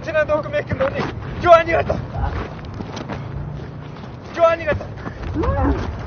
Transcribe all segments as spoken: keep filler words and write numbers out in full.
ཁྱེད་རང་འདོད་གི་མེད་གི་འདོད་ནི་ཅོ་ཨ་ནི་ག་ད། ཅོ་ཨ་ནི་ག་ད།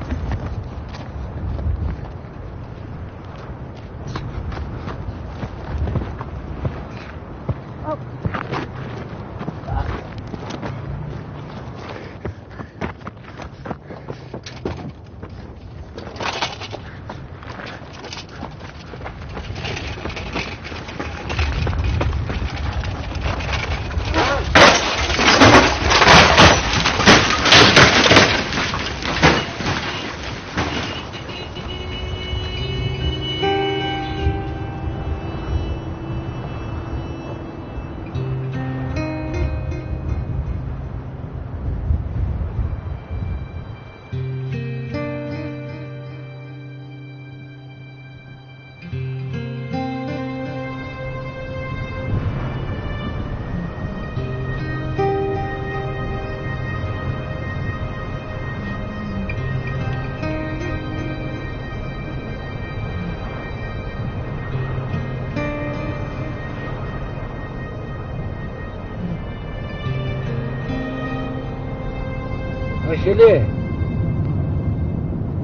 ཨ་ཤེ་ལེ།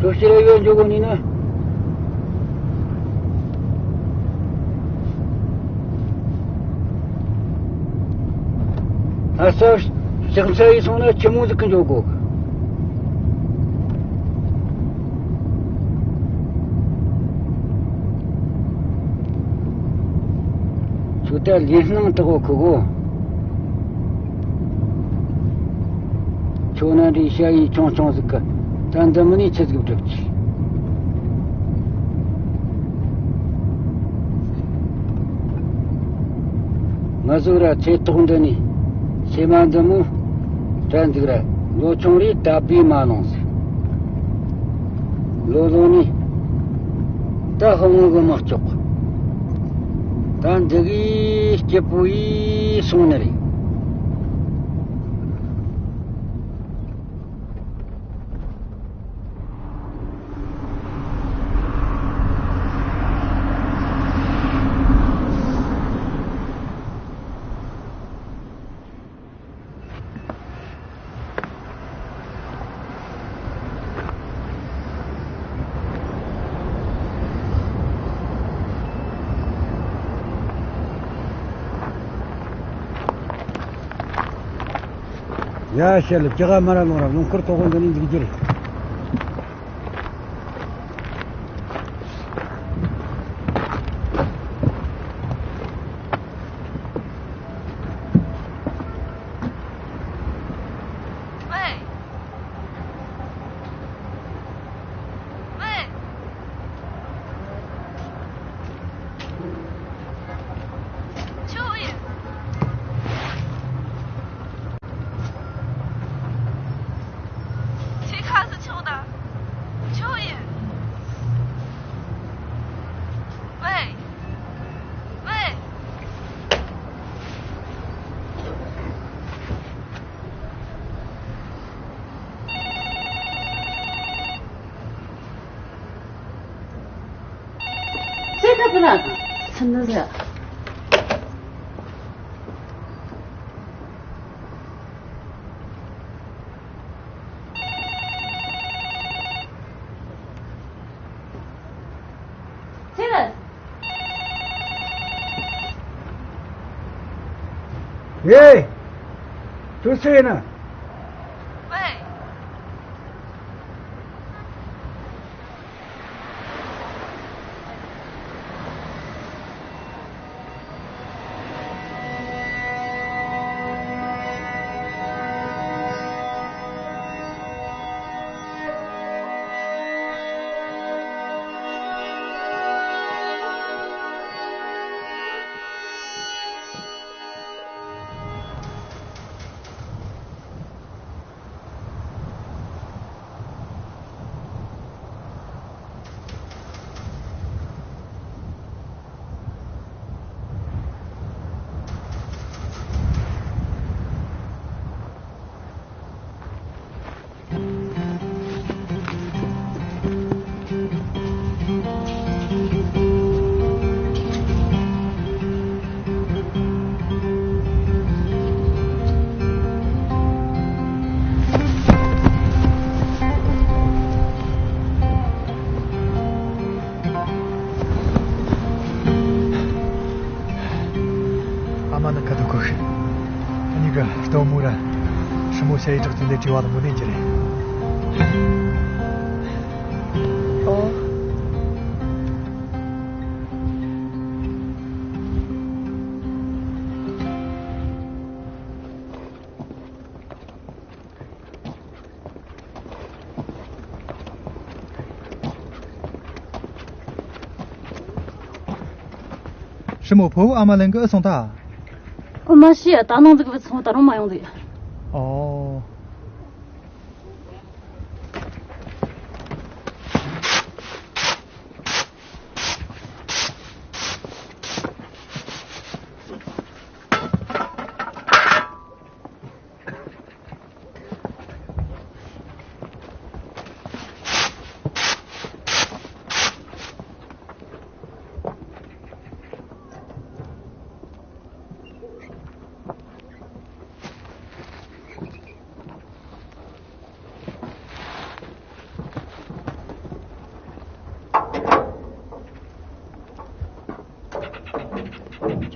ཁྱོད་ཤེ་ལེ་ཡོད་འཇོག་གོ་ནི་ན། ཨ་ས་ཞག་ཚ་ཡི་སོང་ན་ཆི་མོ་ཟིག་གི་འཇོག་གོ། ཁྱོད་ད་ལས་སྣང་དག་གོ་ཁུ་གོ། ཁྱོད་ན་འདྲའི་ཤ་ཡི་ཆུང་ཆུང་ཟིག་གི་ད་འདི་མི་ནི་ཆི་ཟིག་སྒྲུབ་ཀྱི། ང་ཟིག་ར་ཚེ་ཐོག་འདི་ནས་སེ་མ་འདི་མོ་དྲན་འདུག་ར། ལོ་ཆུང་རེད་ད་བས་མ་ལོངས་ཟེར། ལོ་ལོ་ནས་ད་ཧ་ངོ་གི་མ་ལྕོགས། ད་འདི་གི་སྐྱིད་པོ་ཡིས་སོང་ནི་རེད། ཡ་ཤེ་ལེ། ཅི་ག་མ་ར་ལོང་ར་ལུང་ཁུར་ཐོག་འདི་ནས་འཇིག་རྒྱུ་རེད། ཡེ། ཁྱོད་སུ་ཡིན་ན། སྟོན་མོ་ར། ཧྲི་མོ་ཞ་ཡི་བྲག་ཅུང་དེ་བྲིས་པ་དང་མོ་ནས་ཀྱི་རེད། ཨོ། ཧྲི་མོ་ཕོ་བོ་ཨ་མ་ལེན་གི་ཨེ་སོང་ད། ཨོ་མ་ཤི་ཡ། ད་ནང་ཟིག་བུད་སོང་། ད་རུང་མ་ཡོང་ཟིག་ཨོ།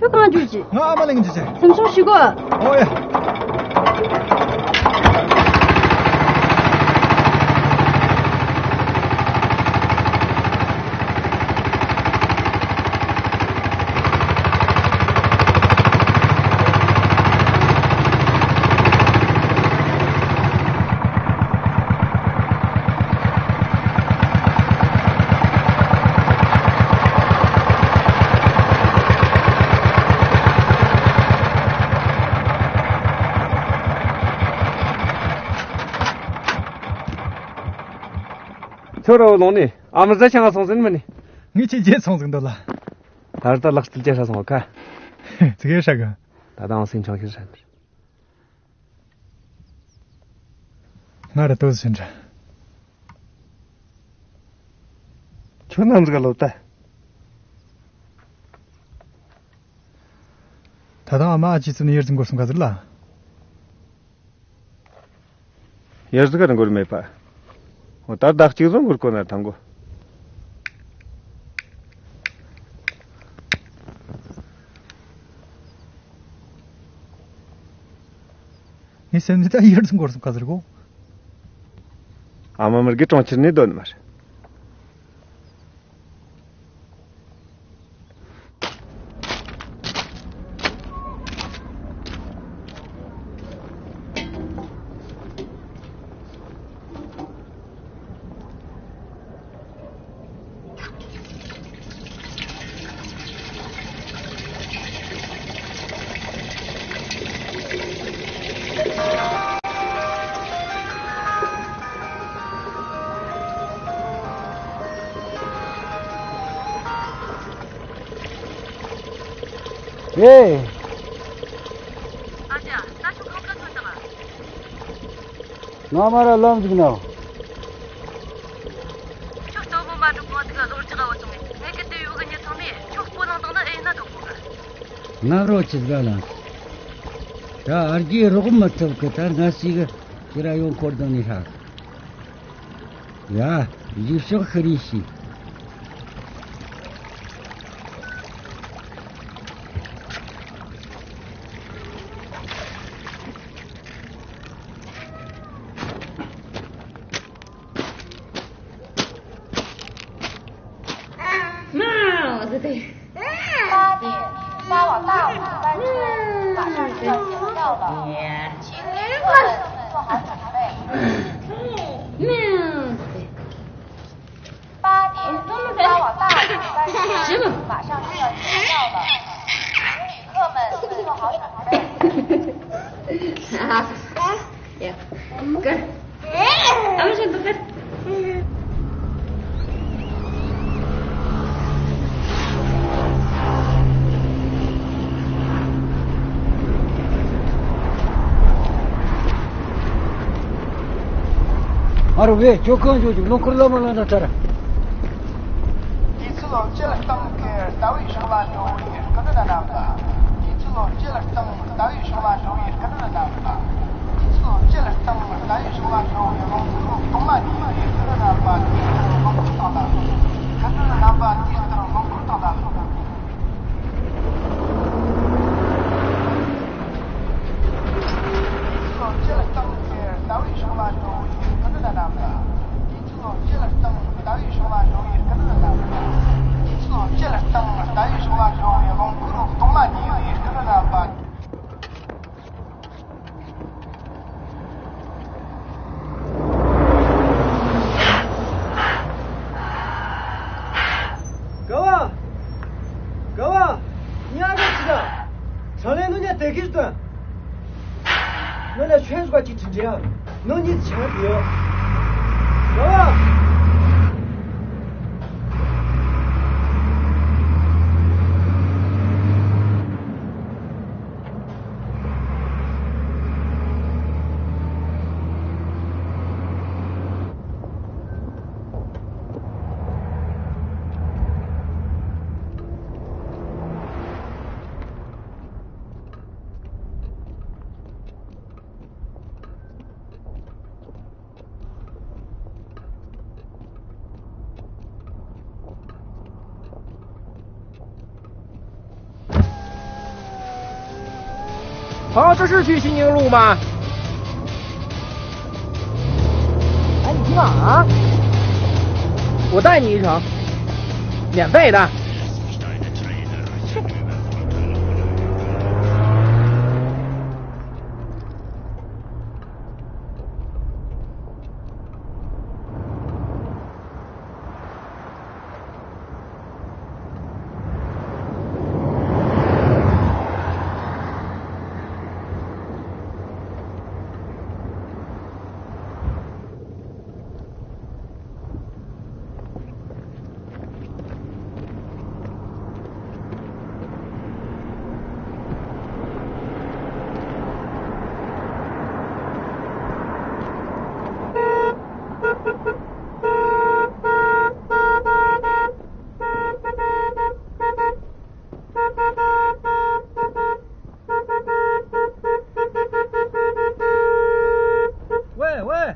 ཁྱོད་གང་འགྱོ་གི། ང་ཨ་མ་ལེན་གི་འགྱོ་གི། སེམས་ཆུང་བྱེད་དགོས། ཨོ་ཡ། ཁྱོད་ར་བ་ལོང་ནི་ཨ་མ་ཟ་ཆང་སོང་ཟིན་མི་ནི། ངས་ཁྱེད་རྗེས་སོང་ཟིན་འདུག་ལ། ད་ལྟ་ལག་རྩལ་ཅན་ཧྲ་སོང་ཁ། ཙི་གེ་ཧྲ་གི། ད་ལྟ་ཨང་སིན་ཆང་ཁྱེར་ཧྲ་འདིར། ང་ར་ཏོ་ཟིན་འདྲ། ཁྱོད་ནམ་ཟིག་ལོ་ད། ད་ལྟ་ཨ་མ་ཨ་ཅེ་ཚོ་ནས་ཡར་འཛིན་འགོར་སོང་ག་ཟེར་ལ། ཡར་ཟིག་ག་རང་འགོར་མེད་པ། འོ་ད་ཟླ་གཅིག་བཟོ་འགོར་གོ་ན་ཐང་གོ། ངའི་སེམས་ནི་ད་ཡར་ཟིག་འགོར་སོང་ག་ཟེར་གོ། ཨ་མ་མར་གི་གྲོང་ཁྱེར་ནས་སྡོད་ནི་མ་རེད། ཨེ། ཨ་ཅག་ད་ཁྱོད་ཁང་ག་ཐོན་དང་། ང་མ་ར་ལམ་ཟིག་ན། ཁྱོད་སྟོན་མོ་མ་འགྲོ་གོང་དུ་ག་ལོར་ཅི་ག་བ་སོང་ངས། ངས་གི་དུ་ཡུ་གི་ཉི་ཚང་མས་ཁྱོད་སྤོ་ལང་དང་ན་ཨེ་ན་དོ་གོ་ག། ང་རོ་ཆི་ཟིག་ལ། ད་ཨར་གྱི་རོགས་མི་ཐུབ་གི། ད་ང་སི་གི་ཁྱེད་ར་ཡོང་འཁོར་དང་ནི་ཧྲ། ཡ། ཡུལ་ཕྱོགས་ཤི་རི་ཤི། མ་ཟེར་ཏེ། 八点，巴瓦大五班车马上就要进料了，请旅客们做好准备。八点，巴瓦大五班车马上就要进料了，请旅客们做好准备。 ཡ། ཀར། ཨ་མ་ཞིག་འདུག་ཀར། ཨ་རོ་ཝེ། ཁྱོད་གང་ཞོག་ཅིག་ལོ་འཁོར་ལ་མ་ལ་ན་ཁྲ་ར། དུས་ཚོད་སྤྱི་ལ་གཏོང་གི་ཟླ་བའི་ཕྱོགས་ལ་འགྲོ་བའི་སྐུ་མགྲོན་རྣམ་པ། དུས་ཚོད་སྤྱི་ལ་གཏོང་ཟླ་བའི་ཕྱོགས་ལ་འགྲོ་བའི་སྐུ་མགྲོན་རྣམ་པ། དུས་ཚོད་སྤྱི་ལ་གཏོང་ཟླ་བའི་ཕྱོགས་ལ་འགྲོ་བའི་རླུང་འཚུབ་གཏོང་མ་ཉེས་པའི་སྐུ་མགྲོན་རྣམ་པ། དུས་ལྟར་དགོངས་སྐོར་དང་ལ་སོགས། སྐུ་མགྲོན་རྣམ་པ། དུས་ལྟར་དགོངས་སྐོར་དང་ལ་སོགས། སྤྱིར་བཏང་ལྟ་བའི་ཕྱོགས་ལ་འགྲོ་བའི་སྐུ་མདུན་རྣམ་པ། དུས་ཚོད་སྤྱིར་བཏང་ལྟ་བའི་ཕྱོགས་ལ་འགྲོ་བའི་སྐུ་མདུན་རྣམ་པ། དུས་ཚོད་སྤྱིར་བཏང་ལྟ་བའི་ཕྱོགས་ལ་འགྲོ་བའི་རླངས་འཁོར་གཏོང་ལ་ཉེ་བའི་སྐུ་མདུན་རྣམ་པ། ག་བ། ག་བ། ཉ་རེ་ཅི་ད། ཁྲང་ལེ་ནུ་ཉ་དེ་གིར་དོན། ནུ་ལ་ཆོས་སྒོ་ཅིག་དྲིན་དྲན་ཡ། ནུ་གཉིས་ཆང་དེ་ཡོད། ག་བ། ཕ། 这是去西宁路吗？ 哎，你听啊，我带你一程，免费的。 喂，喂。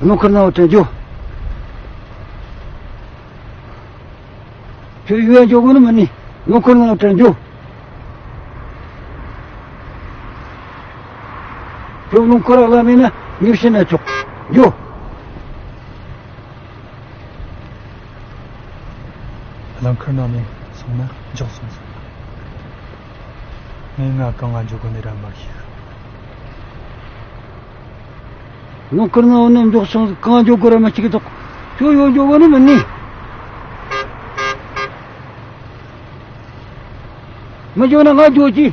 རླངས་འཁོར་ནང་དུ་འགྲོ། ཁྱོད་ཡུལ་འགྲོ་དགོས་ནི་མིན་ནི། རླངས་འཁོར་ནང་དུ་འགྲོ། ཁྱོད་རླངས་འཁོར་ལ་མེད་ན་མྱུར་ཕྱིན་ན་ཆོག་འགྲོ། རླངས་འཁོར་ནང་ནས་སོང་ན་མགྱོགས་སོང་ཟིག་ངས་ང་གང་ང་འགྲོ་དགོས་ནི་ར་མ་ཤེས། རླངས་འཁོར་ནང་ནས་མགྱོགས་སོང་ཟིག་གང་འགྲོ་དགོས་ར་མ་ཤེས་གི་དོག་ཁྱོད་ཡོད་འགྲོ་དགོས་ནི་མིན་ནི། མི་འགྲོ་ན་ང་འགྲོ་གི།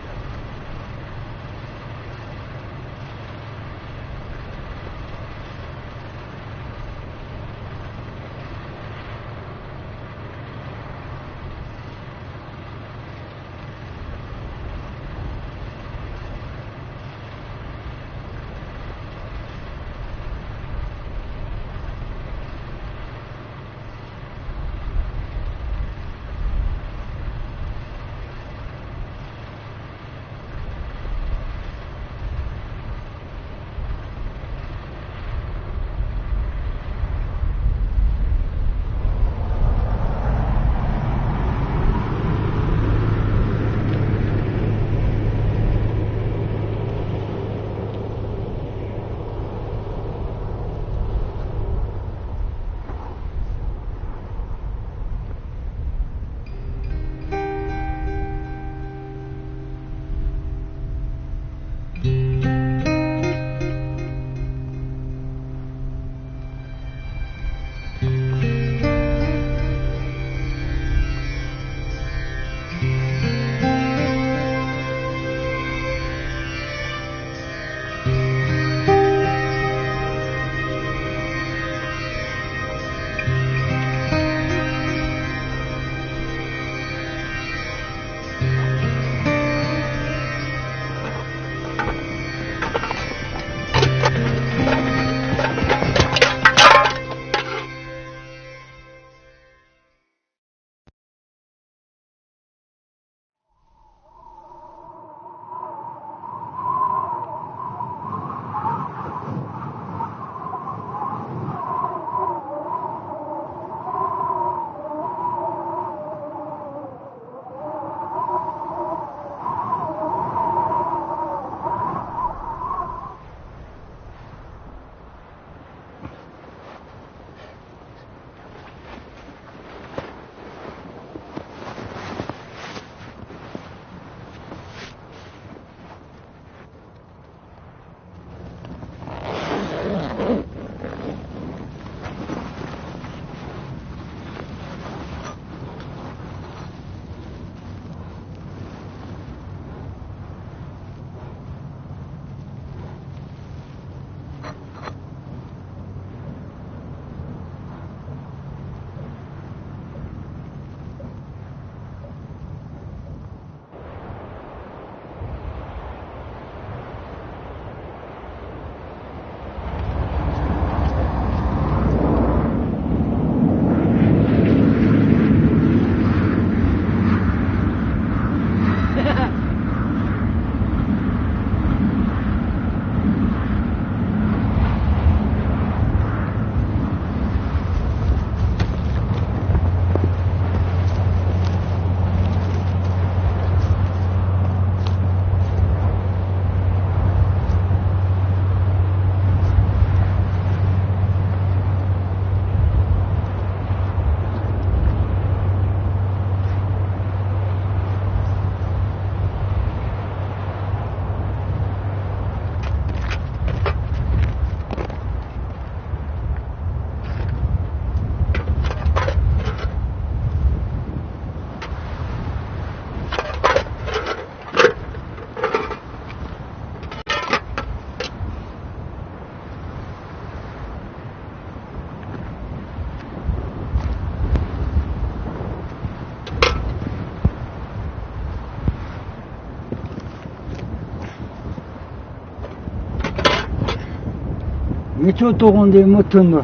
ངས་ཁྱོད་ལྟོ་གོང་འདི་མི་ཐོན་ནོ།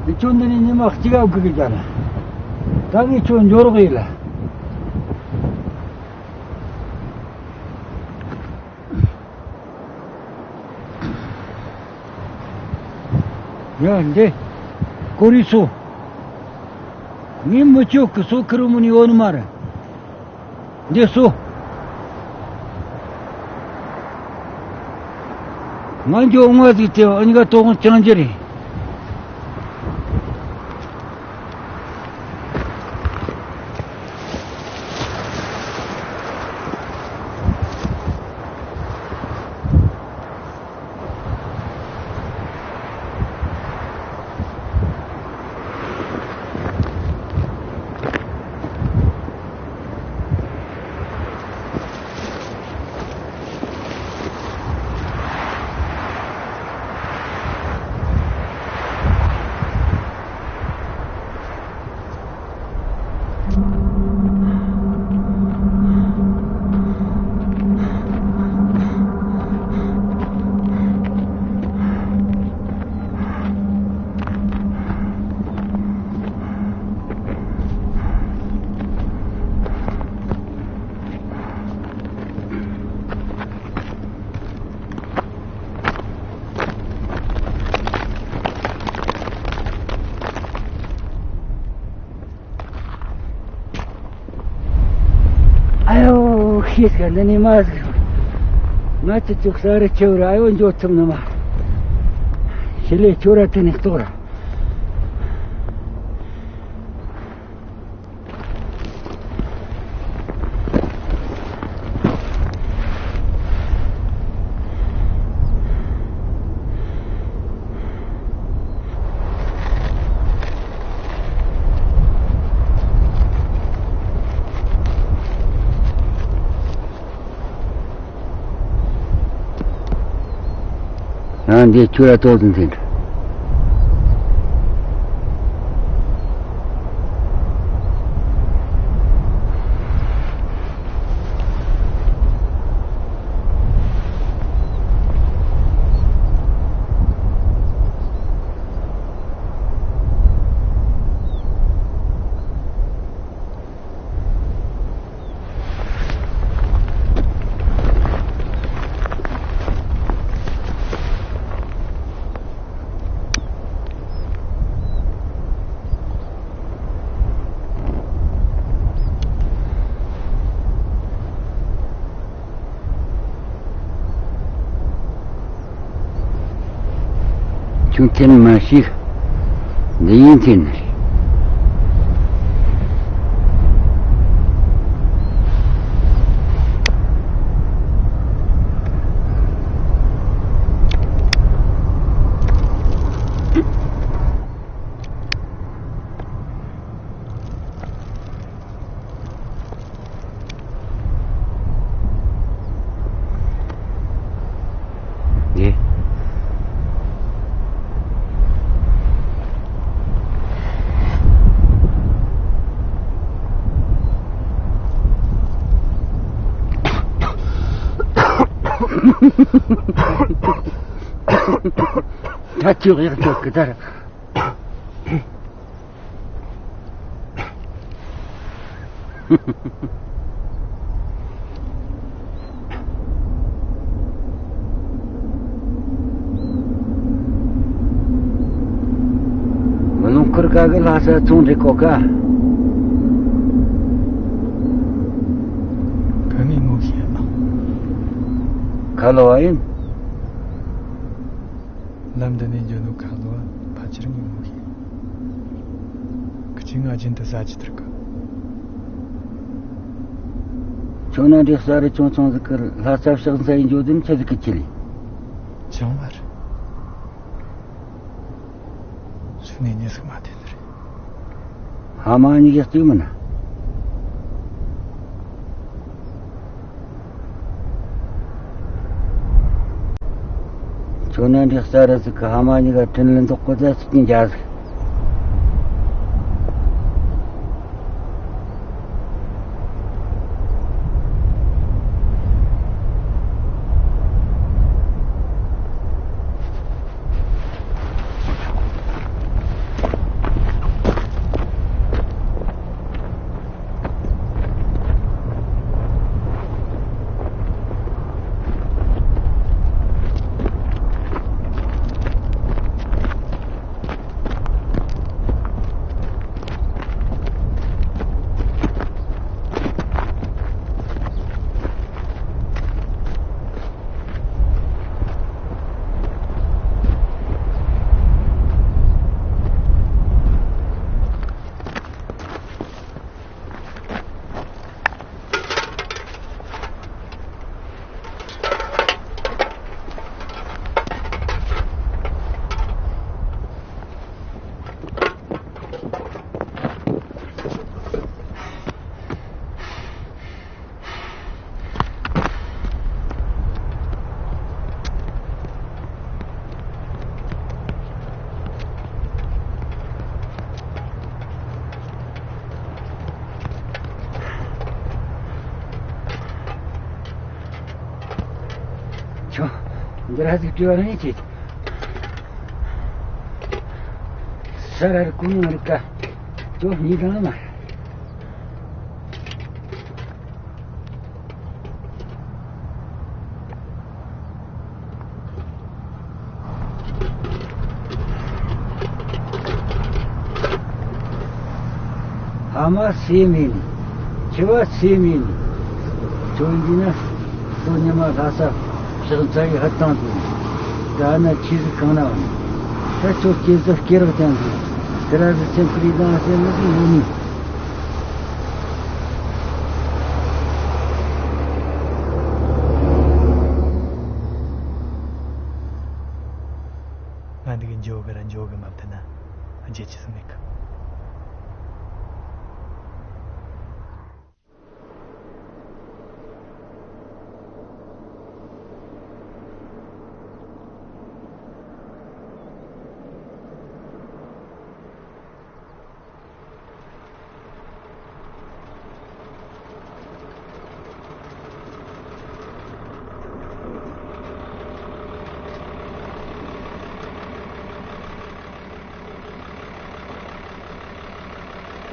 ངས་ཁྱོད་འདི་ནས་ཉི་མ་གཅིག་ཨ་སྒུག་གི་རྒྱ་ལ། ད་ངས་ཁྱོད་འབྱོར་རོགས་ཡིན་ལ། ཡ་འདི། ཀོ་རི་སོ། ངས་མི་ཁྱོད་ཀྱི་སོ་ཁུར་མོ་ནི་ཡོད་ནི་མ་རེད། འདི་སོ། ང་འགྱོ་ང་ཟིག་དེ་ཨ་ཉི་ག་ཏོག་ཙམ་ཅང་རྒྱུ་རེད། ཨ་ཡོ། ཤེས་ག་འདི་ནས་མ་ཟིག་ང་ཅི་ཅུག་ས་རེ་ཆེ་བར་ཨ་ཡོ་འཇོ་ཐུབ་ནི་མ། ཤི་ལེ་ཁྱོད་ར་དེ་ནས་ལྟོགས་ར། ང་འདི་ཁྱོད་ལ་ཏོག་ཙམ་འཛིན། ཁྱོད་འཐེན་མ་ཤེས། འདི་ཡིན་འཐེན་ནི་རེད། ངས། ད་ཅི་ཡག་ཅོག་གི་ད་ར། མི་ལོང་ཁུར་ཀ་གི་ལྷ་ས་ཚོང་འགྲིག་གོ་ཀ། ག་ནས་ངོ་ཤེས་ན། ཁ་ལོ་བ་ཡིན། ལམ་འདི་ནས་འགྱོ་ནོ་ཁ་ལོ་བ་ཕལ་ཆེར་ངས་ངོ་ཤེས། ཁི་ཆོས་ང་རྒྱུན་དུ་ཟ་རྒྱུ་དར་གི། ཁྱོད་ན་འདྲེ་གསར་རུ་ཆུང་ཆུང་ཟིག་གི་ལྷ་ས་ཕྱག་འཚལ་ཡིན་འགྱོ་དུས་ཆི་ཟིག་གི་ཁྱི་ལི། ཆང་བར། ཚུགས་ནས་ཉི་ཟིག་མ་དེ་ནི་རེད། ཕ་མ་གཉིས་ཀྱི་གཙུག་མིན་ན། ཁྱོད་ནི་འདྲེ་གསར་རུ་ཟིག་གི་ཕ་མ་གཉིས་ཀ་དྲིན་ལན་འདོགས་གོ་ད་ཟིག་གི་འཇའ་ཟིག་ཁྱོད་འདི་ར་ཟིག་བྲིས་པ་རང་ཡིན་ཅིག་ས་ར་རི་ཀུ་ནུ་རི་ཀ་ཅོ་གཉིས་དང་མ། ཕ་མ་སེམས་ཡིན། འཆི་བ་སེམས་ཡིན། ཁྱོད་འདི་ན་ཁྱོད་ཉི་མ་ལྷ་ས་ཕྱག་འཚལ་ཡི་ཧུར་ཐང་དུ། ད་ན་ཆི་ཟིག་གང་ན་བ་ནི། ད་ཁྱོད་སྐྱེ་ཟིག་སྐྱེ་རག་ཅན་ཟིག་དེ་ར་ཟིག་སེམས་ཁུར་ཡི་དང་སེམས་མི་ཟིག་ཡོད་ནི། ང་འདི་གི་འཇོག་གི་ར་འཇོག་གི་མ་བཏུ་ན་རྗེ་ཆི་ཟིག་མེད་གི།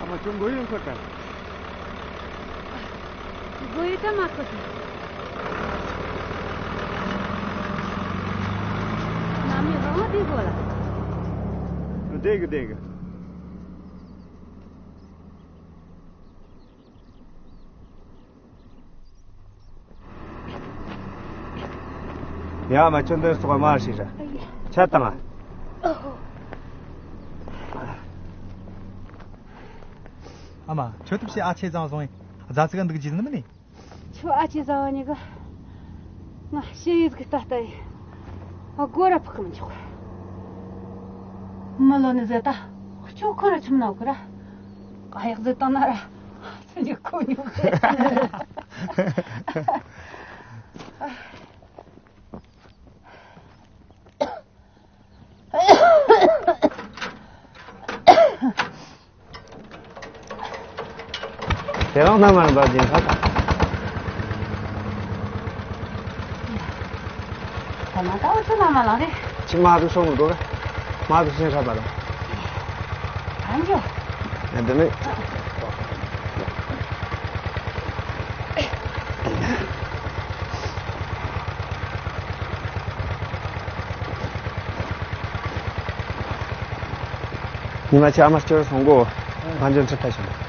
ཨ་མ་ཁྱོད་མགོ་ཡོད་ཁོ་ད། མགོ་ཡོད་ད་མ་ཁོ་ད། ན་མི་རང་བ་དེ་གོ་ལ། བདེ་གི་བདེ་གི། ཡ་མ་ཁྱོད་འདིར་སོང་མར་ཞིག་ར། ཆ་བཏང་ང་། ཨ་མ་ཁྱོད་ཐུབ་ཤེས་ཨ་ཆེ་ཙང་སོང་ཡིན། རྫ་ཚིག་ག་འདུག་རྒྱུ་ནི་མིན་ནི། ཁྱོད་ཨ་ཆེ་ཙང་བ་ཉི་ག་ང་ཤེས་ཡིན་གི་ལྟ་ལྟ་ཡིན། ཨ་སྒོ་ར་ཕུག་གི་མི་ཆོག་མི་ལོ་ནི་ཟེ་ད་ཁྱོད་ཁོ་ར་ཆུམ་ན་གི་ར། ཨ་ཡག་ཟེ་བཏང་ན་ར། དེ་རང་ན་མ་རེད་པ་ཅིན་ཁ་ཁ། ད་ན་ད་འུ་ཚོ་ན་མ་ལང་རེད། ཕྱི་མ་དུ་སོང་མི་འདུག་ག་མ་དུ་ཕྱིན་ཧྲ་པ་དང་། ཨ་འཇོ། ཨ་འདི་ནི། ཉི་མ་ཆ་ཨ་མ་སྐྱོར་སོང་གོ། ང་འཇོན་ཁྲིད་ཕ་ཞིང་།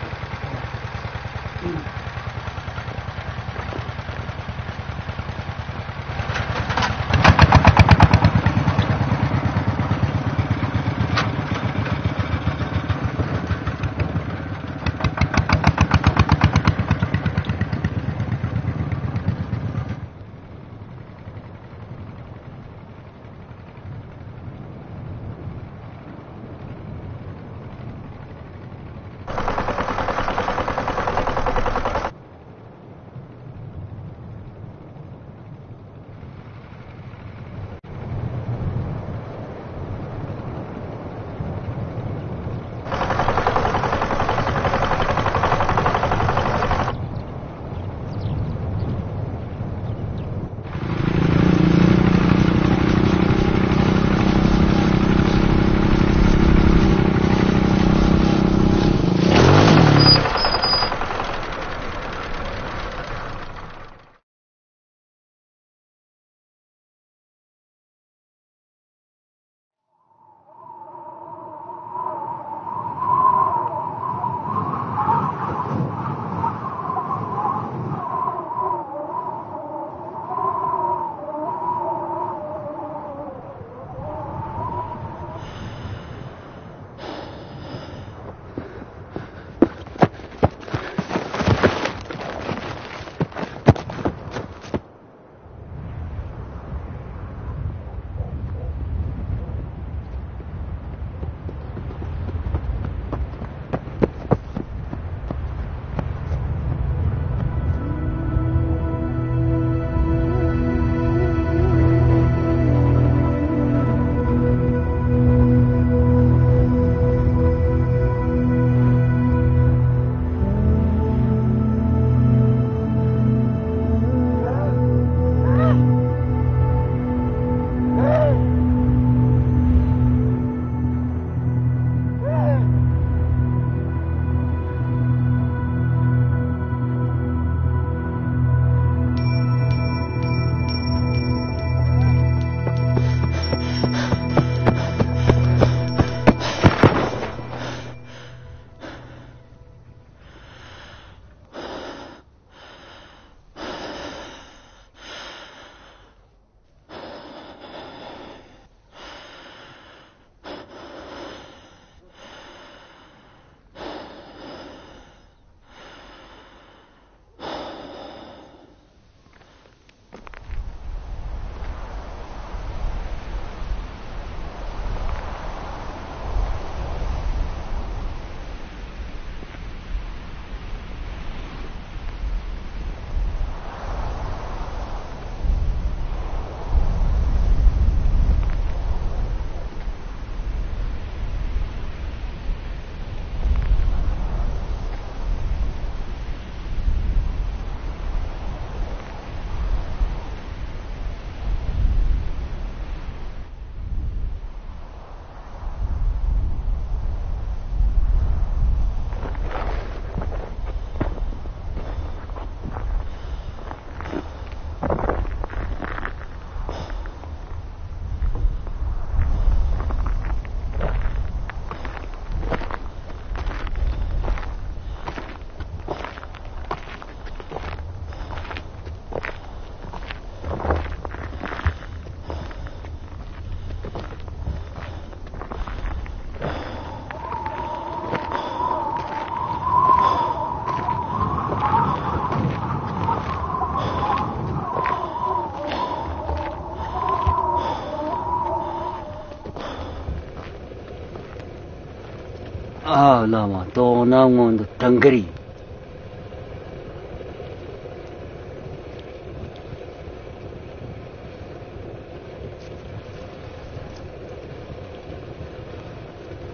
ཨ་བླ་མ་དོ་ན་སྔོན་དུ་དྲང་གི་རེད།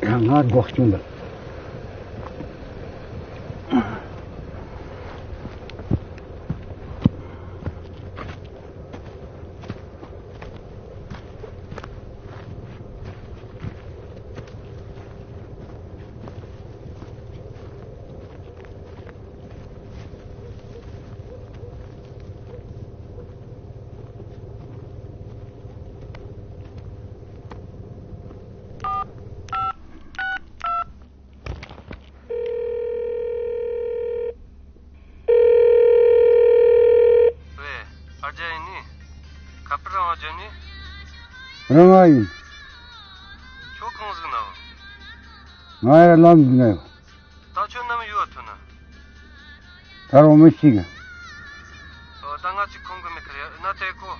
རང་ང་སྒོ་སྐྱོང་འདུག་ཝེ། ཨ་རྒྱ་ཡིན་ནི། ཁ་པར་རང་བ་བརྒྱབ་ནི། རང་ང་ཡིན། ཁྱོད་གང་ཟིག་ན་བ། ང་ཡར་ལམ་ཟིག་ན་ཡོད། ད་ཁྱོད་ནམ་ཡོད་ཐུ་ན། ད་རུང་མི་ཤེས་གི། ཨོ་ད་ང་ཅིག་ཁོང་གི་མི་ཁར་ཡ་ན་དེ་ཁོ།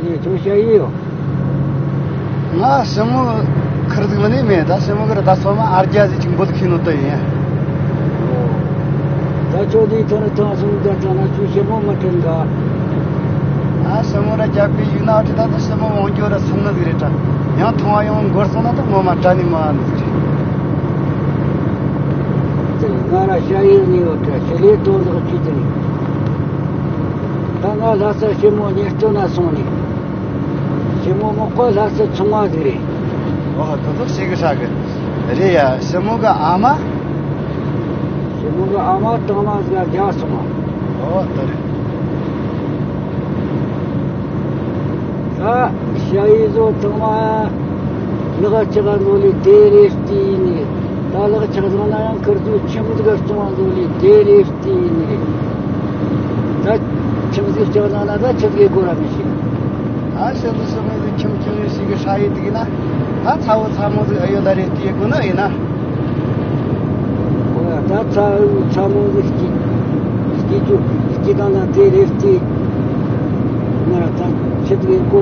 ཁྱོད་ཤ་ཡི་ཡོད། ང་ཞི་མོ་ཁུར་ཟིག་མིན་ནི་མེད། ད་ཞི་མོ་གི་ར་ད་སོ་མ་ཨར་རྒྱ་ཟིག་ཅིག་འབོད་ཁྱི་ནོ་ད་ཡིན། ད་ཁྱོད་འདིའི་ཐོག་ནས་ཐང་སོང་རྒྱ་དྲག་ན་ཁྱོད་ཞི་མོ་མི་དྲན་ག་ཨ་ཞི་མོ་ར་རྒྱབ་ཀྱི་ཡུལ་ན་ཁྲི་ད་ད་ཞི་མོ་འོང་རྒྱུ་ར་སུན་ནི་ཟིག་རེད་དྲ། ཡང་མཐོང་བ་ཡང་འགོར་སོང་ན་ད་ངོ་མ་དྲ་ནི་མ་ནི་ཟིག་རེད། ང་ར་ཤ་ཡི་ནི་ཡོད་དྲ་ཞི་ལེ་དོ་ལག་ཁྱི་དེ་ནི། ད་ང་ལྷ་ས་ཞི་མོ་ཉེ་སྟོན་ན་སོང་ནས། ཞི་མོ་མག་པ་ལྷ་ས་ཚོང་བ་ཟིག་རེད། ཨོ་དེ་ཚོ་ཞིག་གི་ཧྲ་གི། རེད་ཡ། ཞི་མོ་གི་ཨ་མ། ཞི་མོ་གི་ཨ་མ་དང་མ་ཟིག་རྒྱ་སོང་བ། ཨོ་དེ་རེད། ད་ཞ་ཡི་བཟོ་དང་མ་ལག་ཆག་འགྲོ་ལི་དེ་རེད་ལྟས་ནི། ད་ལག་ཆག་བཟང་ན་ཡང་ཁིར་ཚོའི་ཁྱིམ་ཟིག་སྐྱོང་བ་འགྲོ་ལི་དེ་རེད། དེ་ནི། ད་ཁྱིམ་ཟིག་ལྕགས་ནང་ན་ད་ཁྱི་ཟིག་གོ་ར་མི་ཤེས། ཨ་ཤི་ལུ་ཤི་མོ་ཟིག་ཁྱིམ་ཁྱིམ་རེ་ཞིག་གི་ཧྲ་ཡི་དེ་གི་ན། ད་ཚ་བོ་ཚ་མོ་ཟིག་ཨ་ཡོད་ད་རེད་དེ་གོ་ན་ཡིན་ན། ཨོ་ཡ། ད་ཚ་བོ་ཚ་མོ་ཟིག་སྐྱིད་སྐྱིད་ཆུ་སྐྱིད་དང་ན་དེ་རེད་དེ། ང་ར་ད་ཁྱི་ཟིག་གོ་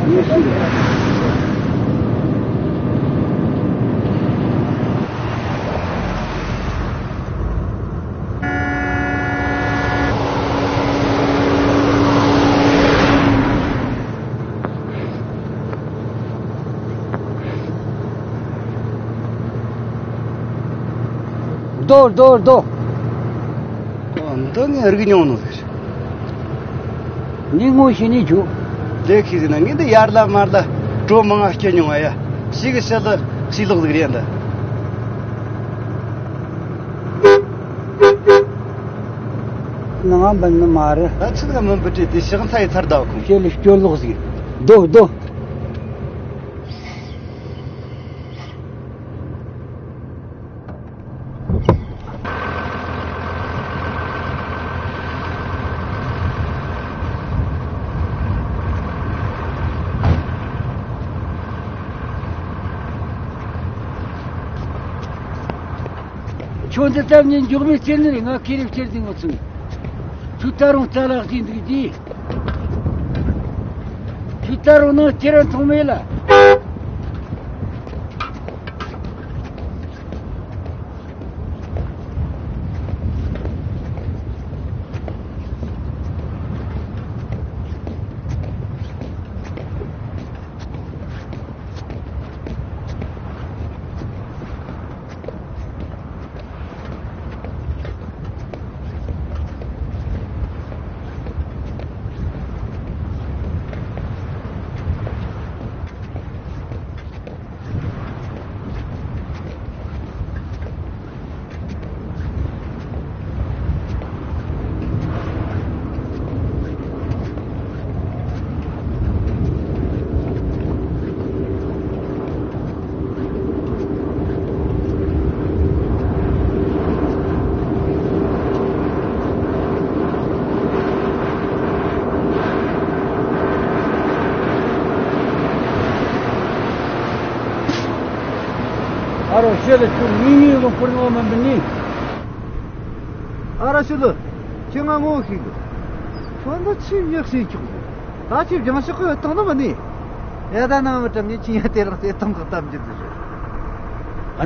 མི་ཤེས། རྡོ་རྡོ་རྡོ། འདི་ངས་རིག་མྱོང་ནོ་ཟེར། ངས་ངོ་ཤེས་ནས་བྱུང་། ལས་ཤེས་ཟིན་ན་ངས་འདི་ཡར་ལ་མར་ལ་གྲོ་མང་ང་སྐྱེ་མྱོང་བ་ཡ། ཞིག་གི་ཕྱི་ལ་ཤི་ལོག་ཟིག་རེད་འདི། ནང་འབུད་ནི་མ་རེད། ད་ཆི་ཟིག་མི་འབུད་དྲེ་དེ་ཞག་མཚའི་ཚར་ད་ཁོང་། ཞེ་ལི་སྐྱོ་ལོག་ཟིག། རྡོ་རྡོ། ཁྱོད་འདི་ལྟ་ངས་མགྱོགས་མེད་སྐྱེལ་ནི་རེད། ང་ཁེ་རེ་སྐྱེལ་ཟིན་ངོ་ཚུགས། ཁྱོད་ད་རུང་རྩ་ལག་ཟིན་འདུག་ཅི། ཁྱོད་ད་རུང་ནང་ཁྱེད་རང་མཐོང་མེད་ལ། ཨ་རོ་ཤེས་ལ་ཁྱོད་ངེས་ངེས་ལོ་ཁོར་ནོ་མ་འདི་ནི། ཨ་ར་ཤི་ལུ། ཁྱོད་ང་ངོ་ཤེས་གི། ཁྱོད་འདི་ཆི་ཡག་ཤེས་ཆོག་གི། ད་ཁྱོད་རྒྱང་ཤོག་གི་བཏང་ནི་མ་ནི། ཡ་ད་ནང་མི་གྲམ་ནི་ཁྱི་ཡ་དེ་རང་སེ་ཐང་གི་གཏམ་རྒྱུ་དེ་རེད།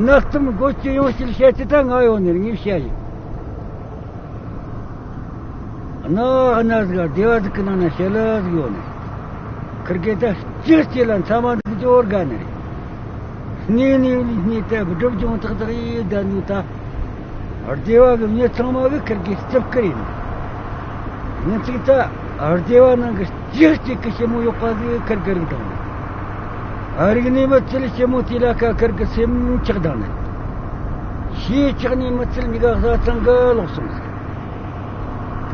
གནའ་གཏམ་སྒོ་ཁྱི་ཡོང་ཕྱིར་བཤད་ཚེ་ད་ང་ཡོང་ནས་ངས་བཤད་ཡིན། གནའ་གནའ་ཟིག་སྡེ་བ་ཟིག་གི་ནང་ན་ཞལ་ཟིག་ཡོད་ནས། ཁིར་གེ་ད་སྤྱི་སྤྱི་ལ་མཚམས་མ་འདུག་ཅོར་དགའ་ནི་རེད། གནས་ནས་གནས་ད་སྒྲུབ་སྦྱོང་ཐག་ཐག་ཡེ་ད་ནི་ད། སྡེ་བ་གི་མྱི་ཚང་མ་གི་ཁིར་གི་རྩིབ་ཀི་ཡིན། ཉིན་གཅིག་ད་སྡེ་བ་ནང་གི་སྤྱི་གཅིག་གི་ཞི་མོ་ཡོག་པ་གི་ཁིར་གི་རིག་དང་། ཨ་རིག་ནས་མི་ཚིལ་ཞི་མོ་དེ་ལ་ཁ་ཁིར་གི་སེམས་ཆགས་དང་ནི། ཞེས་ཆགས་ནས་མི་ཚིལ་མི་ག་ས་ཚང་གི་ལོག་སོང་ཟིག།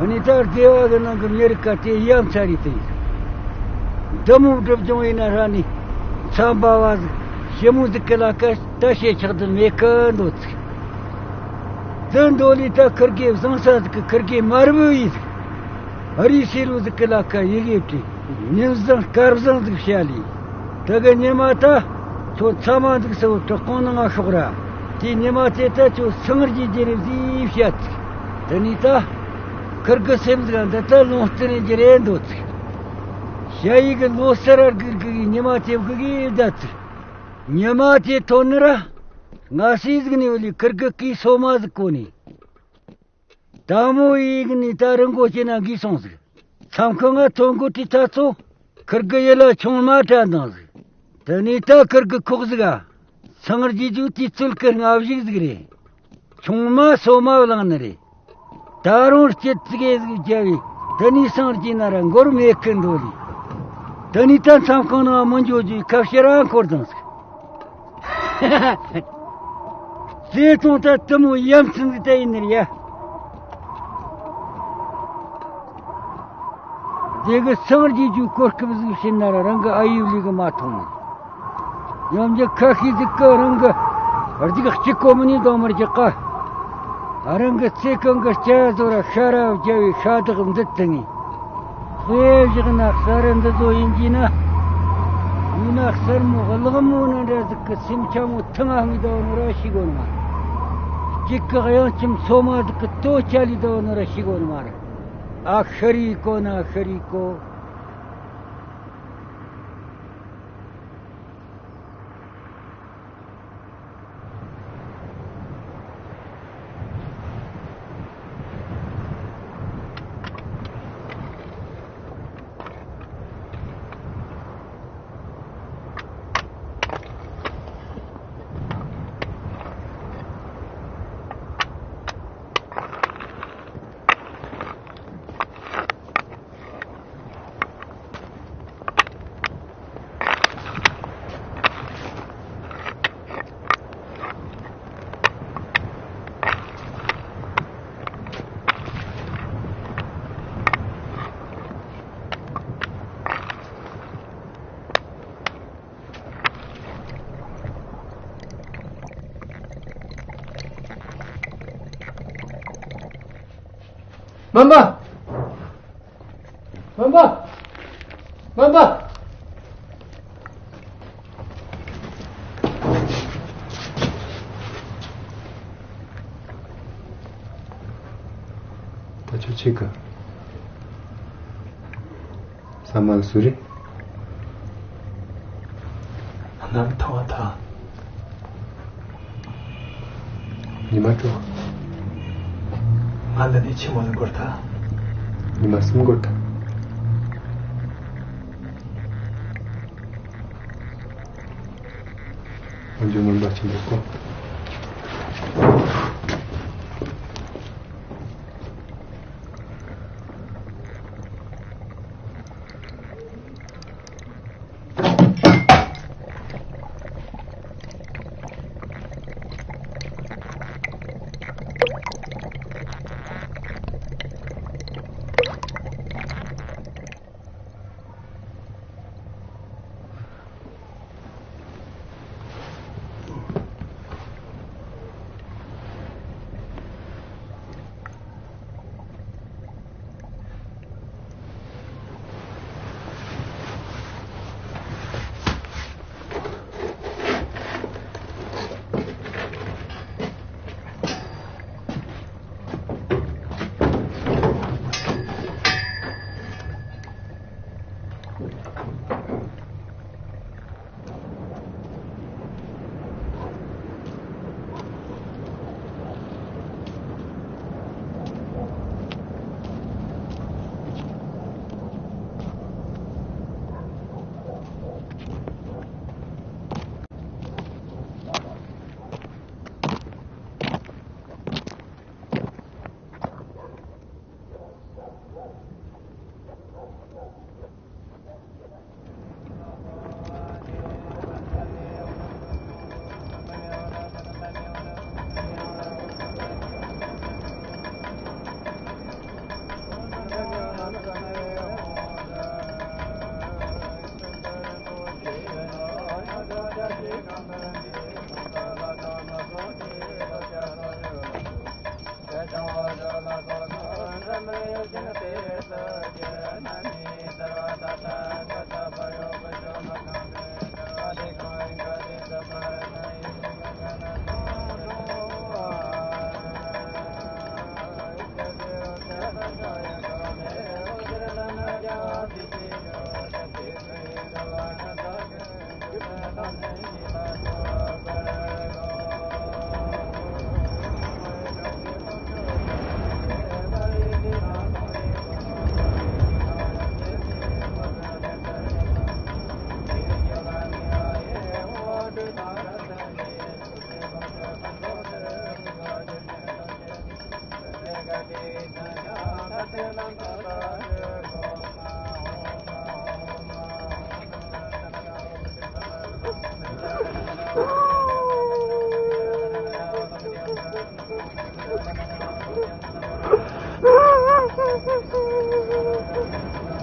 ཨ་ནི་ད་སྡེ་བ་གི་ནང་གི་མྱི་རིགས་ཀ་དེ་ཡ་མཚར་རེད་དེ། འདི་མོ་སྒྲུབ་སྦྱོང་ཡིན་ན་ཧྲ་ནི། མཚམས་པ་བ་ཟིག་ཞི་མོ་ཟིག་གི་ལ་ཀ་ད་ཞེ་ཆགས་དུ་མེད་ཀི་འདོད་ཚིག། དེ་འདོད་ལི་ད་ཁིར་གེ་བཟང་ས་ཟིག་གི་ཁིར་གེ་དམར་བོ་ཡིན་ཟིག། ཨ་རིའི་ཤེས་རུ་ཟིག་གི་ལ་ཀ་ཡི་གེ་བྲིས། ཉིན་བཟང་སྐར་བཟང་ཟིག་བཤད་ལི། དེ་གི་ཉི་མ་ད་ཁྱོད་མཚམས་མ་འདུག་སེ་བོ་བྲག་ཁུང་ནང་ང་ཤོག་ར། དེ་ཉི་མ་དེ་ད་ཁྱོད་སངས་རྒྱས་རྒྱུ་རེད་ཟིག་བཤད་ཚིག། དེ་ནས་ད་ཁིར་གི་སེམས་ཟིག་འདི་ད་ལུང་བསྟན་རྒྱུ་རེད་འདོད་ཚིག། ཞ་ཡི་གི་ལོ་སར་ར་སྒུར་གི་ཉི་མ་དེ་བགུ་གི་ཡི་ད་ཚུར། ཉི་མ་དེ་ཐོན་ནི་ར། ང་སི་ཟིག་ནི་བ་ལི་ཁིར་གི་ཀི་སོ་མ་ཟིག་གོ་ནི། ད་མོ་ཡིག་ནི་ད་རི་མགོ་ཅེ་ན་གི་སོང་ཟིག། མཚམས་ཁང་ང་ཐོན་གོ་ཏི་ཐ་ཚོ། ཁིར་གི་ཡི་ལ་ཆུང་མ་དྲ་འདང་ཟིག། དེ་ནི་ད་ཁིར་གི་ཁོག་ཟིག་ཨ། སང་རྒྱུ་ཇུ་ཏི་ཚུལ་གི་སྔ་བཞུགས་ཟིག་རེད། ཆུང་མ་སོ་མ་བླངས་ནི་རེད། ད་རུང་སྐྱིད་ཙི་གེ་ཟིག་རྒྱ་བའི་དེ་ནས་སངས་རྒྱས་ན་ར་མགོར་མེད་ཁི་འགྲོ་ལི། དེ་ནས་ད་མཚམས་ཁང་ནང་མི་འགྱོ་རྒྱུའི་ཁ་བཤད་ར་འཁོར་དང་ཟིག། ཙེ་ཙོང་ད་དུ་མོ་ཡམ་ཚན་ཟིག་ད་ཡིན་ནི་རེད་ཡ། དེ་གི་སངས་རྒྱས་རྒྱུ་གོ་སྐབས་ཟིག་བྱིན་ན་ར་རང་གི་ཨ་ཡུ་ལི་གི་མ་མཐོང་ནི། ཡང་འཇིག་ཁ་ཤས་ཟིག་གི་རང་གི་རྒྱུག་གཅིག་གོ་མི་ནི་དང་མར་རྒྱག་ག། རང་གི་ཚེ་གང་གི་སྐྱ་བཟོ་ར་ཤ་ར་བརྒྱ་བའི་ཤ་དག་འདི་དུ་ངེས། དཔེ་བཞག་ན་གསར་འདི་བཟོ་ཡིན་གྱིས་ན། ཡིན་ན་གསར་མོ་གླག་མོ་ན་འདྲ་ཟིག་གི་སེམས་ཆ་མོ་ཐང་ང་ངེས་དང་ནོ་ར་ཤི་གོ་ནི་མ། གཅིག་གི་གཡང་ཁྱིམ་སོ་མ་ཟིག་གི་ལྟོ་ཆ་ལི་དང་ནོ་ར་ཤི་གོ་ནི་མ་ར། ཨ་ཤི་རི་གོ་ན་ཤི་རི་གོ། སྨན་པ། སྨན་པ། སྨན་པ། ད་ཁྱོད་ཆེ་གི། ས་མ་ལ་སུ་རེད། ང་ནམ་ཐང་བ་ཐང་། ཉི་མ་དྲོ། ང་འདི་ནས་ཆི་མོ་ལ་འགོར་ཐང་། ཉི་མ་གསུམ་འགོར་ཐང་། འོན་ཀྱང་སྨན་པ་ཆེན་པོ་ཁོ།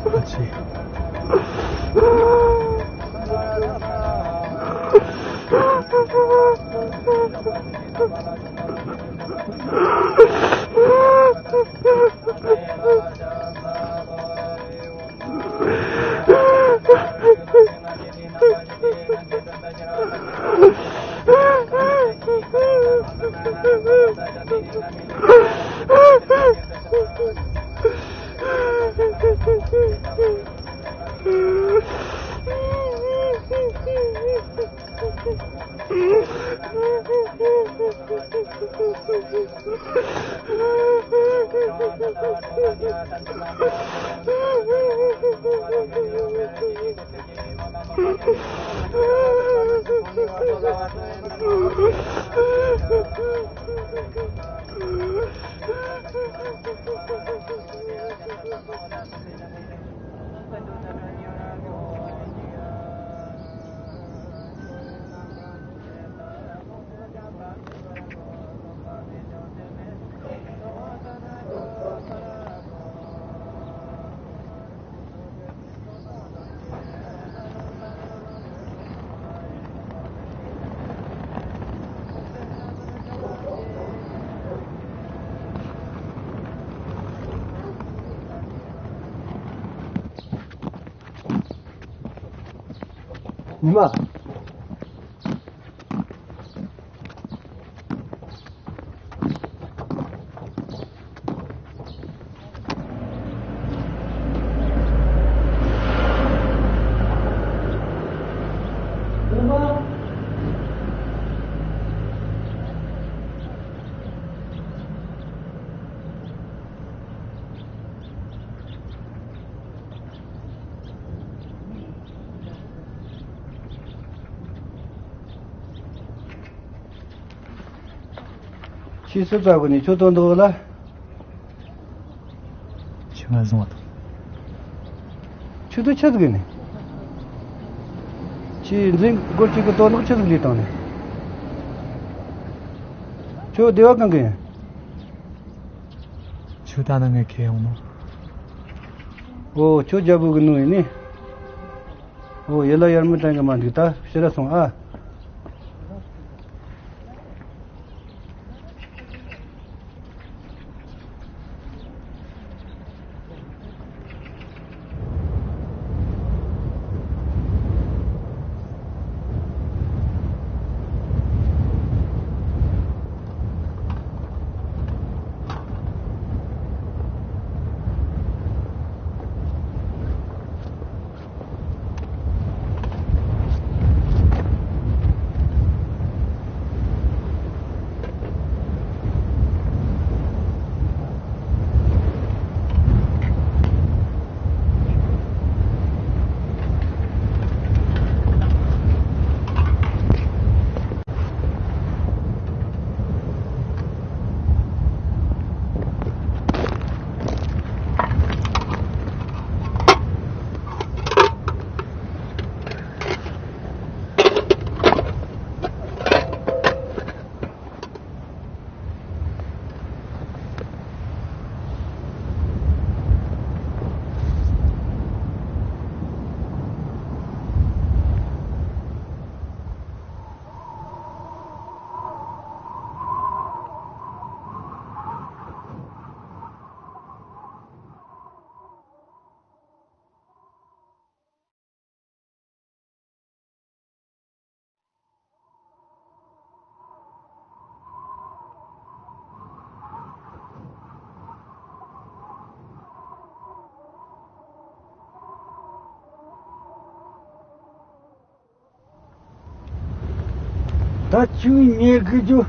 ཨ་ཙི། ཉི་མ། ཁྱེད་སུ་བཙལ་གི་ནས་ཁྱོད་དོན་དུ་ལ། ཁྱེད་ང་བཟུང་བ་དང་། ཁྱོད་དོ་ཆི་ཟིག་ནས། ཁྱེད་འཛིན་སྒོ་གཅིག་གི་དོན་དག་ཆི་ཟིག་ལས་བཏང་ནས། ཁྱོད་སྡེ་བ་གང་གི་ཡིན། ཁྱོད་ད་ནི་ངས་ཁེ་ཡོང་ནོ། ཨོ་ཁྱོད་རྒྱལ་པོ་གི་ནུ་ཡིན་ནི། ཨོ་ཡེ་ལ་ཡར་མི་དྲན་གི་མ་འདུག་ད་ཕྱི་ར་སོང་ཨ། ད་ཆུ་ཉེ་གི་ཇུ་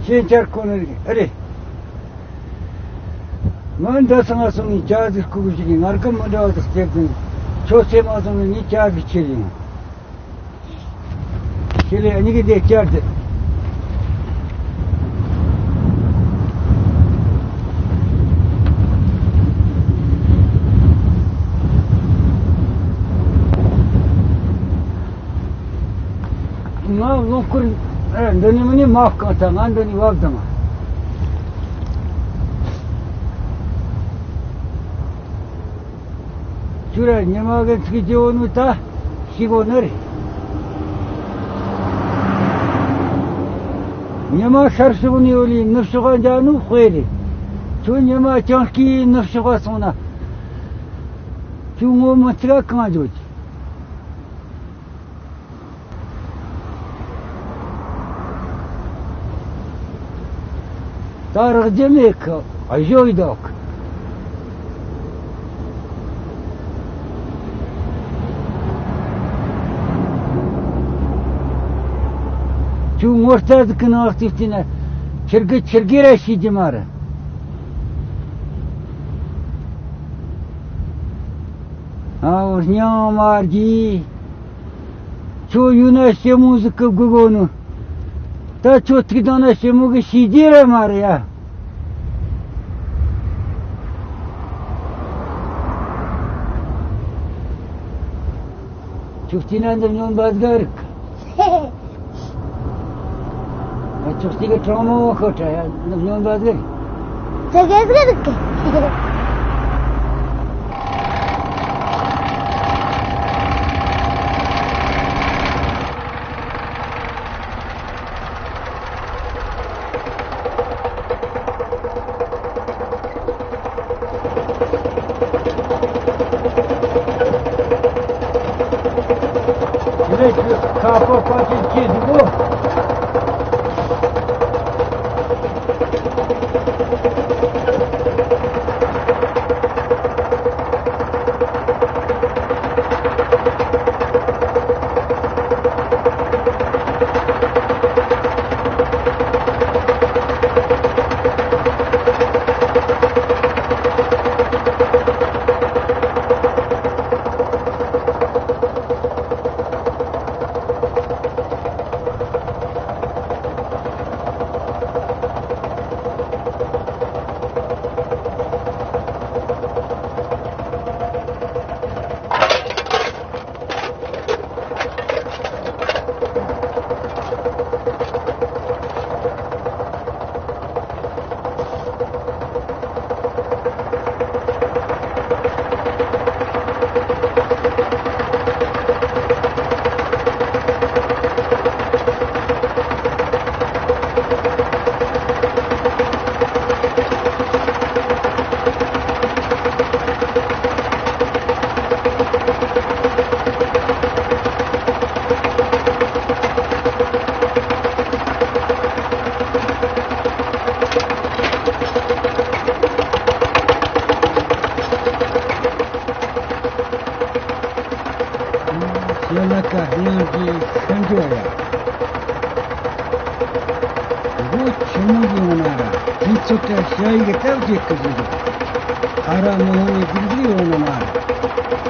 ཞེན་ཆར་ཁོ་ནི་རེད། ཨ་རེད། ང་འདྲ་སང་ང་སོང་ངས་ཇ་ཟིག་བསྐུར་གི་ཞིག་ངར་ཀ་མི་འདྲ་བ་དང་སྐྱེབ་དུས་ཁྱོད་སེམས་མ་སོང་ངས་ངས་ཇ་ཟིག་ཁྱེར་ཡིན། ཁྱེད་ལས་གཉིས་ཀྱི་དེ་བསྐྱར་ཏེ། ང་ལོ་སྐོར་འདི་ནི་མི་ནི་མ་བཀང་ད་ང་འདི་ནི་བབ་དང་། ཁྱོད་ར་ཉི་མ་གི་ཚིག་རྒྱུ་ནི་ད་ཤི་གོ་ནི་རེད། ཉི་མ་ཤར་ཕྱོགས་ནས་ཡོད་ལས་ནུབ་ཕྱོགས་འཇག་ནི་དཔེ་རེད། ཁྱོད་ཉི་མ་ཅང་སྐྱིད་ནུབ་ཕྱོགས་སོང་ན། ཁྱོད་ངོ་མི་ཚིག་གང་བརྗོད་ཀྱི། ད་རག་རྒྱུ་མེད་གི། གཞོག་འདུག་གི། ཁྱོད་ངོ་ཚ་ཟིག་གི་ནང་བརྩིས་བལྟས་ན། ཁྱེར་གི་ཁྱེར་གི་ར་ཤེས་རྒྱུ་མ་རེད། ཨའོ་སྙིང་མ་རྒྱས། ཁྱོད་ཡོད་ན་ཞི་མོ་ཟིག་གི་དགོས་གོ་ནོ། ད་ཁྱོད་ཐུག་བཏང་ན་ཞི་མོ་གི་ཤེས་རྒྱུ་ར་མ་རེད་ཡ། ཁྱོད་བལྟས་ན་འདི་སྨྱོན་པ་ཟིག་རིག་གི། ཁྱོད་གཅིག་གི་གྲོགས་མོ་ཤོད་དྲ་ཡ། འདི་སྨྱོན་པ་ཟིག་རེད། ཙི་གེ་ཟིག་རེད་གི། དེ་ནས་ཁྱོད་ཁ་པར་པར་ཅིག་ཅིག་འདུག་གོ། ཞལ་ལག་ཀ་སྙིང་རྗེ་ཤ་འཇོ་ཡ། མགོ་ཆེན་མོ་ཡོང་ན་ར་དུས་ཚོད་དྲ་ཞ་ཡི་གི་སྟབས་བྱེད་ཀི་ཟིག་འདུག་ཨ་ར་མི་ཡོང་ནས་རྒྱུག་རྒྱུག་ཡོང་ན་མ་ར།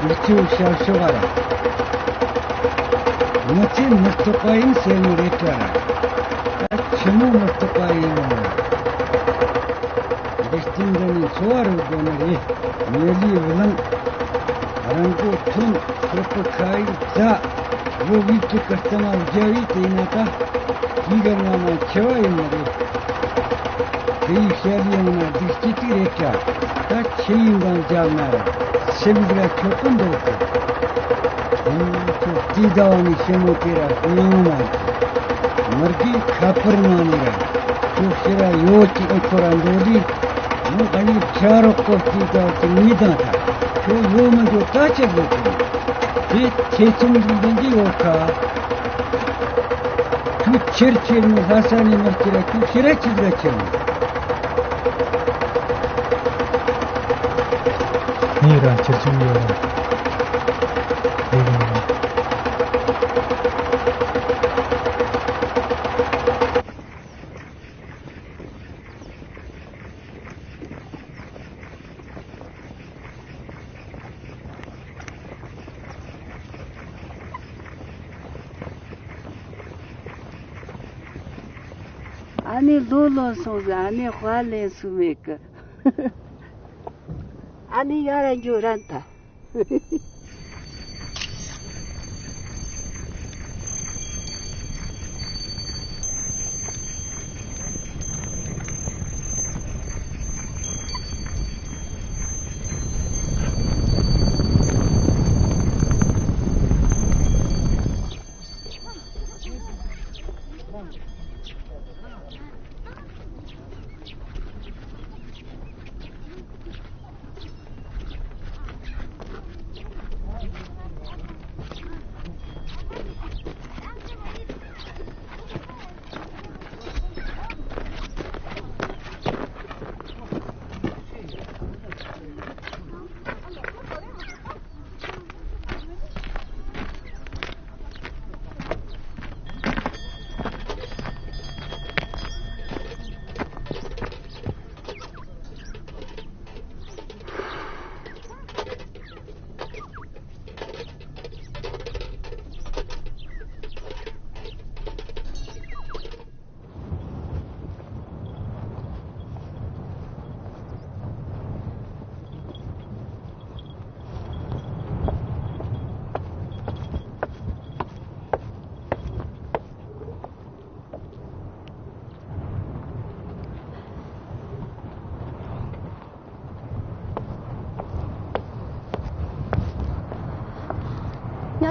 ཡིག་ཆུ་ཤ་ཤོག་ཨ་ར། མི་ཚེ་མི་རྟག་པ་ཡིན་ཟེར་ནི་རེད་དྲ་ར། ད་ཆི་མོ་མི་རྟག་པ་ཡིན་ནོ་ར། འདི་སྟེང་འདི་ནས་འཚོ་བ་རོལ་དགོས་ནི་རེད། མྱི་ལུས་བླངས། རང་མགོ་ཐོན། ཐོབ་པའི་ཁ་ཡིག་བཙའ། ལོ་དབུས་གཅིག་གི་གཏམ་བརྒྱབ་ཡིག་དེ་ཡིན་ན་ད། དེའི་གི་ངོ་མ་འཆི་བ་ཡིན་ནི་རེད། དེ་ཡི་བཤད་ལས་ཡོང་ན་སྡིག་ཅི་ཅི་རེད་དྲ། ད་ཆི་ཡིན་དང་བརྒྱབ་ན་ར་སེམས་འདི་ར་ཆོག་གི་འདུག་གི། ཨུམ། ཁྱོད་དེའི་ཟླ་བ་ནས་ཞི་མོ་དེ་ར་སྙིང་མ་རེད། མི་དགེ་ཁ་པར་ནང་ནས་ར་ཁྱོད་ཕྱི་ར་ཡོད་ཀྱི་ཨེ་ཁོ་ར་འདོད་ལས། མོ་ཨ་ཡིག་ཆ་རོགས་གོ་སྐྱེས་དགའ་གི་ངེས་དང་ཐ། ཁྱོད་ཡོད་མི་འགྱོ་ད་ཆི་དགོས་གི། དེ་ཐེ་ཚོམ་འདི་འདི་འདི་ཡོད་ཁ། ཁྱོད་ཁྱེར་ཁྱེར་ནི་ལྷ་ས་ནས་མི་སྐྱེ་ར་ཁྱོད་ཤི་ར་ཁྱི་དགའ་ཁྱེར་ནི། ངས་ར་ཁྱེར་ཁྱེར་ཡོད་ར། ལས་གི་མ་རེད། ཨ་ནེ་ལོ་ལོན་སོང་ཟེར། ཨ་ནེ་དཔའ་ལེན་སུ་མེད་གི། ཨ་ནེ་ཡར་ར་འགྱོ་རན་ད།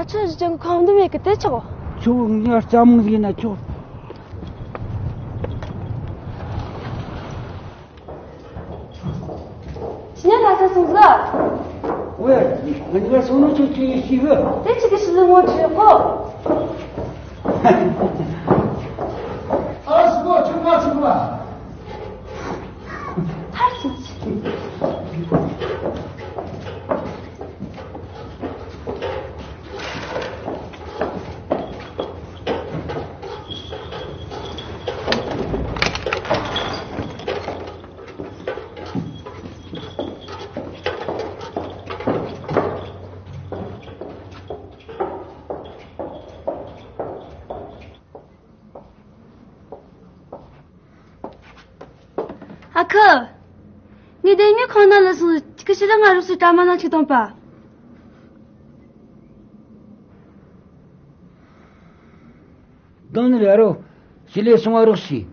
ཁྱོད་ཅང་ཁོམ་དུ་མེད་གི་དེ་ཆོག་ཁྱོད་ངའི་རྩ་མོ་ཟིག་ན་ཆོག་ཁྱི་ཉག་ལྷ་ས་སོང་ཟིག་ཝེ། ང་གཉིས་ཀ་སོང་ནོ་ཁྱོད་ཁྱོད་ཡིན་ཤི་གི་དེ་ཆི་གི་ཤི་ལི་ངོ་ཁྱོད་གོ་ཨ་སི་གོ་ཁྱོད་མ་ཆུག་པ། ཐར་སོང་ཆི། ཨ་ཁུ། ངས་དེ་ཉིད་ཁོང་ན་ལ་སོང་ཁུ་ཤི་ལ་ང་རུ་སུ་ཏྲ་མ་ན་ཆི་གཏོང་པ། གདོང་ནི་རེ་རོ། ཞི་ལས་སོང་བ་རོགས་ཤིག་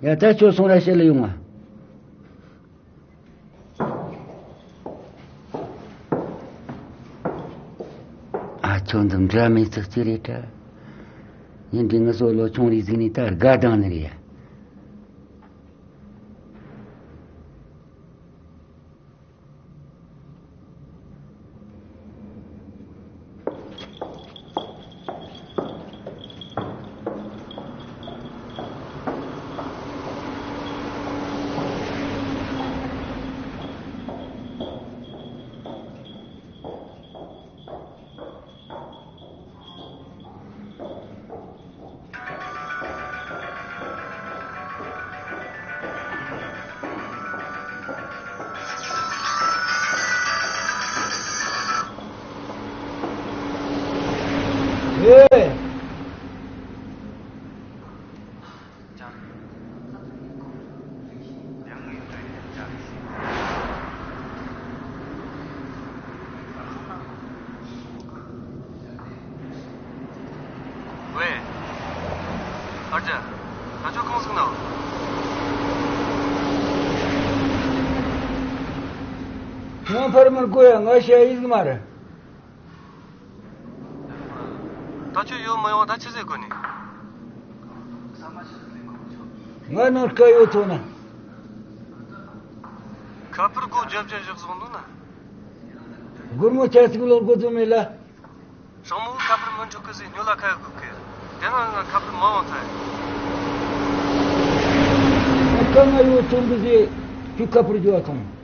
ཡ་ད་ཁྱོད་སོང་ར་བཤད་ལ་ཡོང་ང་། ཨ་ཁྱོད་འདི་འདྲ་མི་ཚོ་ཅི་རེད་དྲ། ཡིན་འདི་ངི་སོ་ལོ་ཆུང་རིག་ཟིག་ནི་ད་དགའ་དང་ནི་རེད་ཡ། ཨེ། ཝེ། ཨ་ཅག་ད་ཁྱོད་གང་ཟིག་ན། ང་ཕར་མར་གོ་ཡ་ང་ཤ་ཡིག་མ་རེད། ད་ཁྱོད་ཡོང་མི་ཡོང་ད་ཆི་ཟེར་དགོས་ནི། ང་ནང་དཀའ་ཡོད་ཐོག་ན། ཁ་པར་སྒོ་རྒྱབ་ཅན་བཞག་སོང་འདུག་ན། སྒོར་མོ་ཆ་ཚིག་ལོར་དགོས་དོན་མེད་ལ། སྲང་མོ་ཁ་པར་མི་འགྲོ་གི་ཟེར་སྨྱོ་ལ་ཁ་ཡོད་གི། དེ་ན་ང་ཁ་པར་མ་འོང་ཐལ། ང་དཀའ་ངལ་ཡོད་ཐོག་འདུག་ཟེར་ཁྱོད་ཁ་པར་རྒྱོབ་ཐོང་།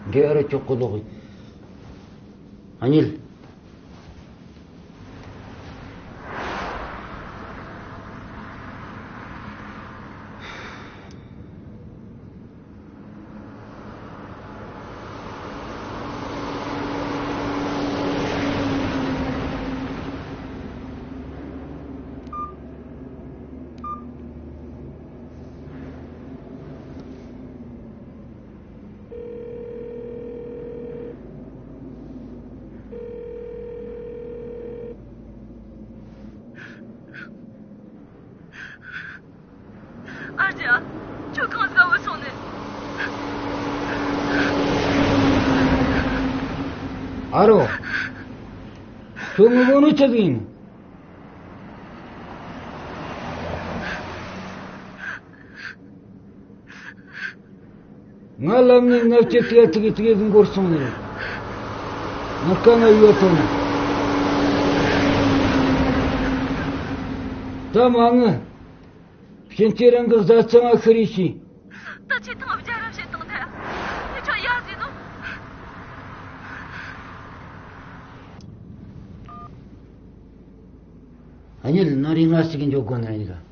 འདི་ཨ་རུ་ཅོག་གི་ལོག་ཨ་ཉིལ། ཨ་ཅག་ཁྱོད་གང་ཟིག་ག་བུད་སོང་ནས། ཨ་རོ། ཁྱོད་ངུ་གོ་ནོ་ཆི་ཟིག་ཡིན། ང་ལམ་ནས་ལྔ་བཅུ་ཙིག་ཙིག་ཙིག་འགོར་སོང་ནི་རེད། ང་དཀའ་ངལ་ཡོད་ཐོག་ནས། ད་མ་ངུ། ཕྱིན་ཆད་རང་གི་བཟའ་ཚང་ང་ཤི་རེ་ཤི། ད་ཆེ་ཐང་བརྒྱ་ར་བྱེད་དང་ད་ཁྱོད་ཡར་ཟིན་ནོ། ཨ་ཉལ་ནང་རི་ང་ཞིག་འཇོག་དགོས་ན་ཡིན་ག།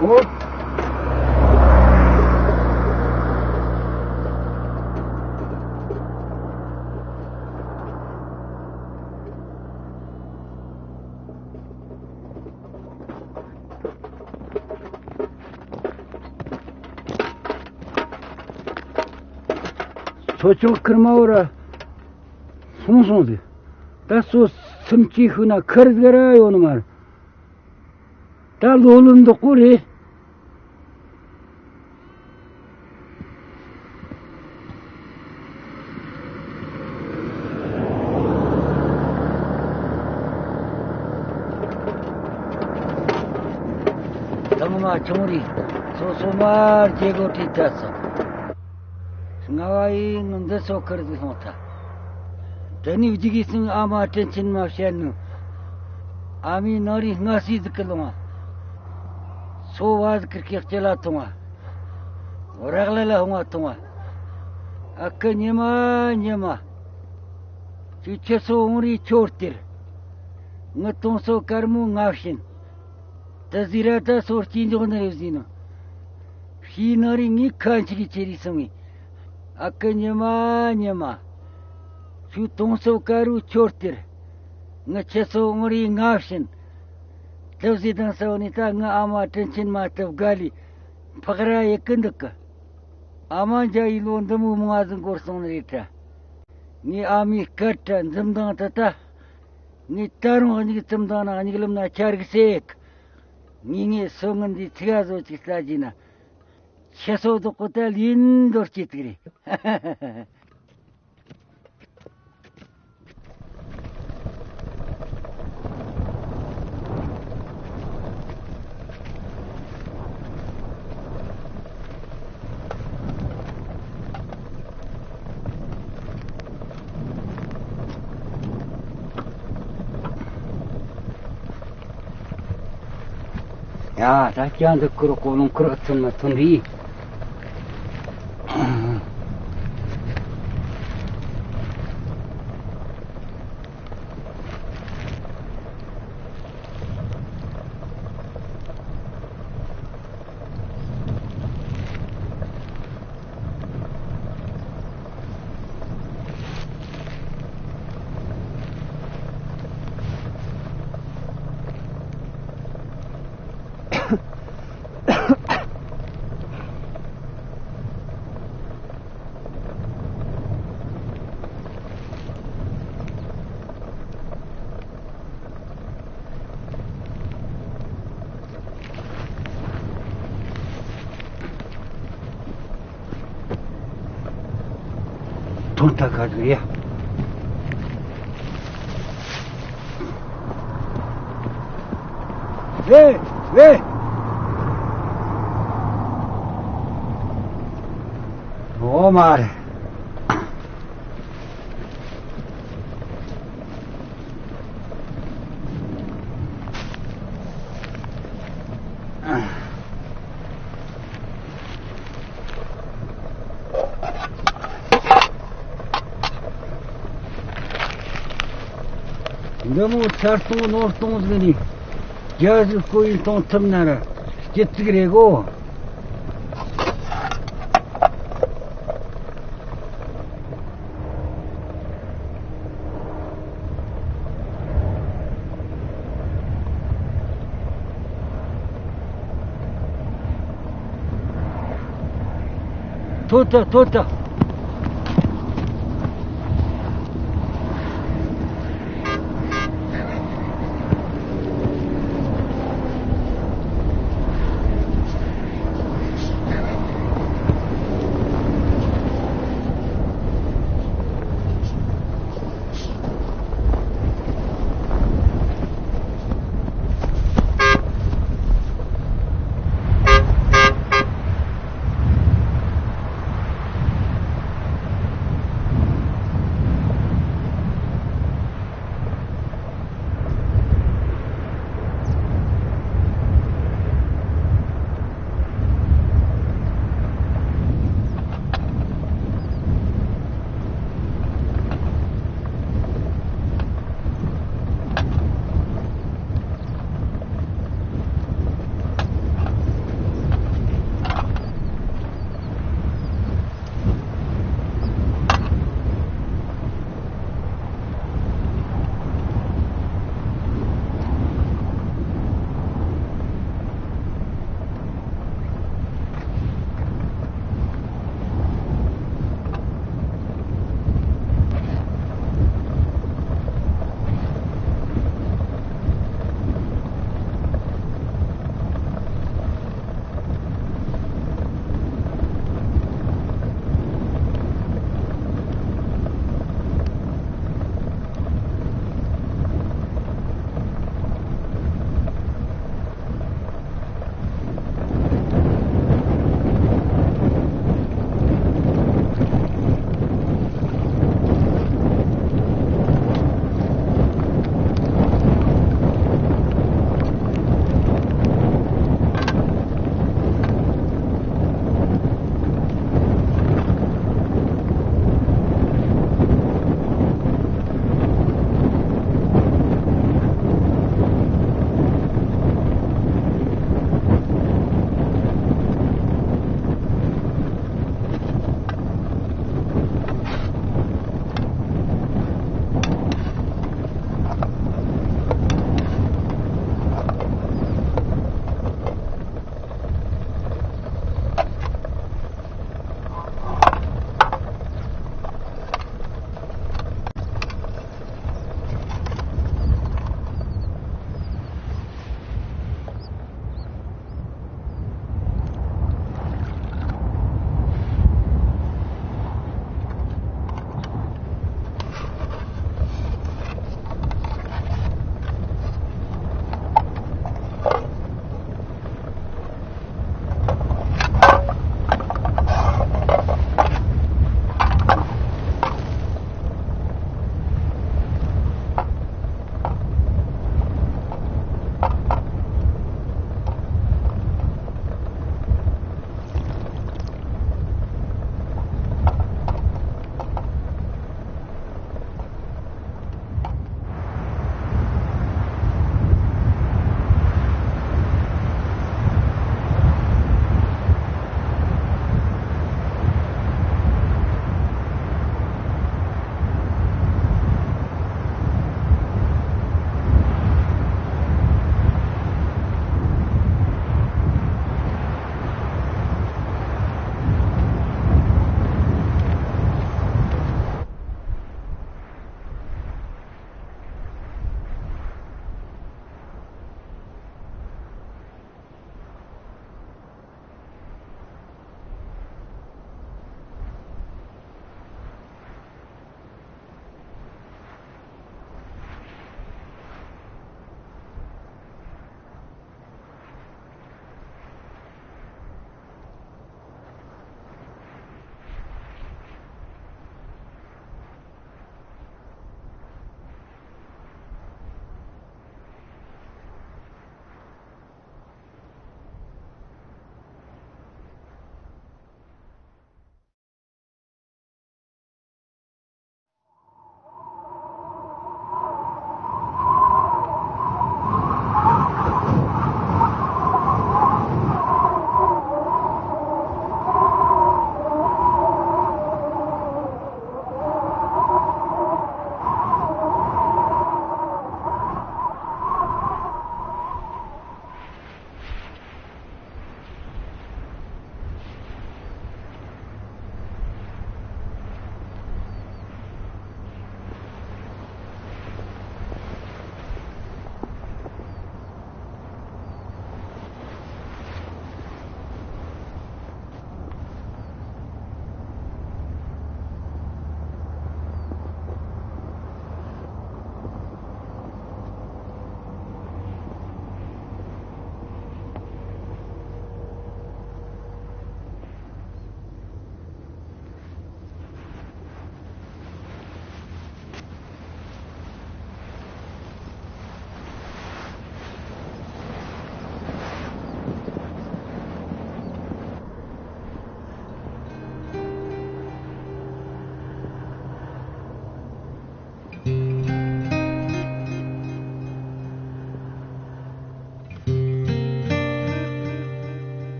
ཨོ། ཚོ་ཆུང་ཁིར་མ་བོ་ར་སོང་སོང་ཟིག་ད་སོ་སུམ་ཅུ་ཤུག་ན་ཁར་ཟིག་ར་ཡོད་ནི་མ་རེད། ད་ལོ་ལོན་མདོག་པོ་རེད། དང་མ་ཆུང་རིགས་སོ་སོ་མར་རྒྱལ་སྒོ་བྲིས་ཐལ་སོང་། ང་བ་ཡིན་ནོ་འདི་སོ་ཁར་ཟིག་ལྷུང་ཐལ། དེ་ནས་རྒྱུག་གི་སོང་། ཨ་མ་དྲིན་ཆེན་མ་བཤད་ནོ། ཨ་མའི་ནང་རིགས་སྔ་སི་ཟིག་གི་ལོང་བ། སོ་བ་ཟིག་གི་སྐེག་ལྕེ་ལ་ཐོང་བ། རག་ལ་ལ་ཧོང་བ་ཐོང་བ། ཨ་ཁུ་ཉི་མ་ཉི་མ། ཁྱོད་ཁྱི་སོ་འོང་རིས་ཁྱོད་སྟེར། ངི་དུང་སོ་དཀར་མོ་ང་བྱིན། དི་ཟི་ར་ད་སོ་སྐྱིན་འཇོག་ནི་རེད་ཟིན་ནོ། ཕྱིའི་ནང་རིགས་ངས་ཁ་འཆི་གི་ཆེ་རིས་སོང་ངས། ཨ་ཁུ་ཉི་མ་ཉི་མ། ཁྱོད་དུང་སོ་དཀར་རུ་ཁྱོད་སྟེར། ངི་ཁྱི་སོ་འོང་རིས་ང་བྱིན། དི་ཟི་དང་སོ་ནི་ད་ངི་ཨ་མ་དྲིན་ཆེན་མ་ཐུབ་དགའ་ལི་ཕག་ར་ཡི་ཀི་འདུག་གི། ཨ་མ་འཇའ་ཡི་ལོ་འདི་མོ་མང་ཟིག་འགོར་སོང་ནི་རེད་དྲ། ངའི་ཨ་མའི་སྐད་དྲ་འཛུམ་མདངས་དེ་ད། ངས་ད་རུང་སྙིགས་ཙམ་དང་ན་སྙིགས་ལམ་ན་ཆ་རིག་སེ་ཡེག་ངས་ངའི་སོ་ངན་འདི་ཚིག་ག་བཟོ་ཅིག་ལྟ་རྒྱུ་ན། ཁྱི་སོ་དོག་པོ་ད་ལིན་རྡོ་སྐྱེ་ཐིག་རེད། ཡ། ད་ཅང་འདི་ཀུར་ཀོ་ལོང་ཀུར་ཨ་ཚུན་མ་ཐོན་རི། ཐོན་ཐག་ག་ཟིག་ཡ། ཝེ། ཝེ། འོ་མ་རེད། འདི་མོ་ཆར་གཏོང་ནོར་གཏོང་ཟིག་ནི་རྒྱ་ཟིག་ཀོ་ཡིན་གཏོང་ཐུབ་ན་ར་སྐྱིད་ཅིག་རེད་གོ། ཐོ་ཐོ་ཐོ་ཐོ།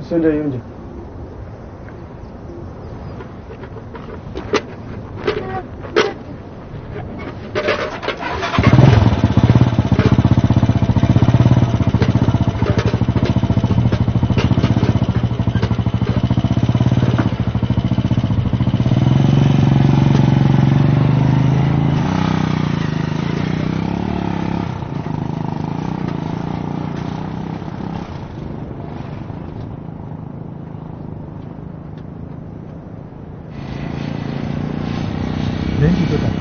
སེ་འབྲས་ཡོང་གི། ལན་གཅིག་ཏུ་དང་